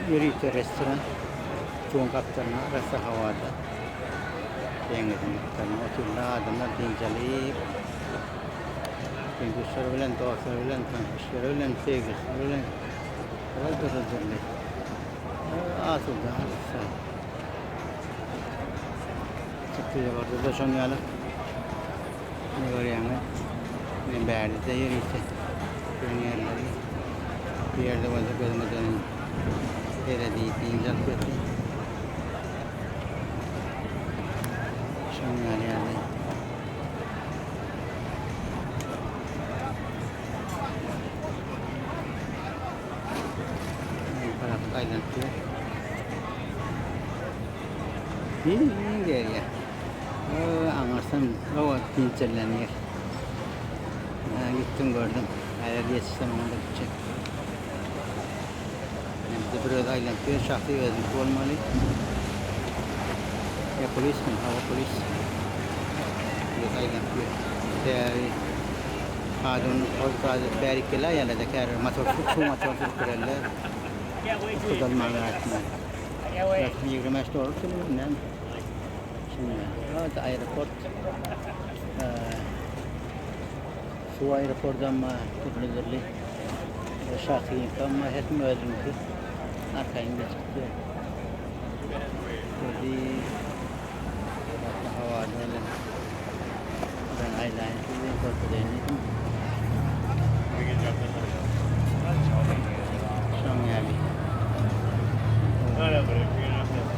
Ýörite restoran. Suwuň gapdalynda, arassa howada. Deňiziň gapdalynda otyrlar adamlar dynç alyp. Deň-duşlary bilen, dostlary bilen, tanyş-bilişleri bilen, söýgülileri bilen. Biraz dürli-dürli. Asuda, arassa. Çykdyja-da şonuň ýaly. Ne görýäňiz? Men bärde-de ýörite duran ýerleri. Bu ýerde bolsa gözüňe dönen seredi, dynç alyp ýatyr. Şonuň ýaly ýagdaý. Parahod aýlanyp ýör. Giň derýa. Aňyrsam hawa dynç alýan ýer. Ha, gitdim gördüm. Häzir ýetişsem oňa-da gitjek. Indi bir öz aýlanyp ýör, şahsy özüniňki bolmaly. Ýa polismi? Hawa polis. Öz aýlanyp ýör. Sebäbi kanun bozsa bärik geläýerler-de käbir motor suw motor sürüp girerler. Oturdanmaň arasynda. 25 dollar töleýär, näme? Şimdi aeroport. Suw aeroportam bar, dürli-dürli. Şahsyňky hem bar, her kim özüniňki. Arkaýyn geçip gidýär. Gözi howada bilen ben aýlaýyn sizi görkezeýin diýdim.